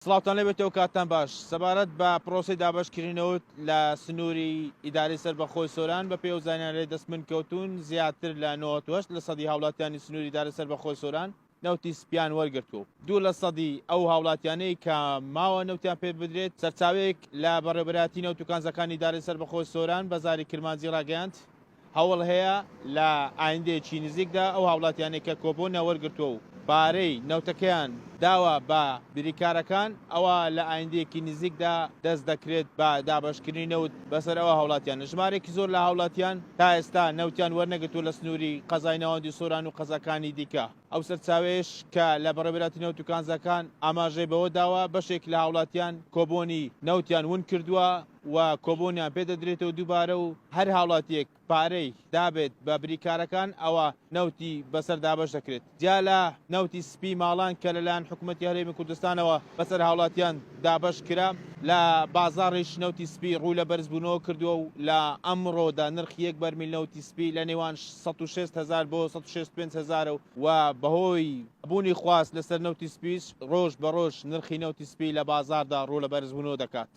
سڵاوتان لێبێتەوە کاتتان باش. سەبارەت بە پرۆسەی دابەشکردنی نەوت لە سنووری ئیدارەی سەربەخۆی سۆران بە پێی ئەو زانیاریانەی دەست من کەوتوون زیاتر لە 98 لە سەدی هاوڵاتیانی سنووری ئیدارەی سەربەخۆی سۆران نەوتی سپیان وەرگرتووە و دوو لە سەدی ئەو هاوڵاتیانەی کە ماوە نەوتیان پێ بدرێت سەرچاوەیەک لە بەڕێوەبەرایەتی نەوت و کانزاکانی ئیدارەی سەربەخۆی سۆران بە زاری کرمانجی ڕاگەیاند هەوڵ هەیە لە ئایندەیەکی نزیکدا ئەو هاوڵاتیانەی کە کۆپۆنیان وەرگرتووە و پارەی نەوتەکەیان داوە بە بریکارەکان، ئەوا لە ئایندەیەکی نزیکدا دەست دەکرێت بە دابەشکردنی نەوت بەسەر ئەو هاوڵاتیانە. ژمارەیەکی زۆر لە هاوڵاتیان تا ئێستا نەوتیان وەرنەگرتووە لە سنووری قەزای ناوەندی سۆران و قەزاکانی دیکە. ئەو سەرچاوەیەش کە لە بەڕێوەبەرایەتی نەوت و کانزاکان ئاماژەی بەوە داوە، بەشێک لە هاوڵاتیان کۆبۆنی نەوتیان ون کردووە و کۆبۆنیان پێ دەدرێتەوە دووبارە و هەر هاوڵاتییەک پارەی دابێت بە بریکارەکان ئەوا نەوتی بەسەر دابەش دەکرێت. جیا لە نەوتی سپی ماڵان کە لەلایەن حکومەتی هەرێمی کوردستانەوە بەسەر هاوڵاتیان دابەش کرا، لە بازاڕیش نەوتی سپی ڕووی لە بەرزبوونەوە کردووە و لە ئەمڕۆدا نرخی یەک بەرمیل نەوتی سپی لە نێوان 160 هەزار بۆ 165 هەزارە و بەهۆی بوونی خواست لەسەر نەوتی سپیش ڕۆژ بە ڕۆژ نرخی نەوتی سپی لە بازاڕدا ڕوو لە بەرزبوونەوە دەکات.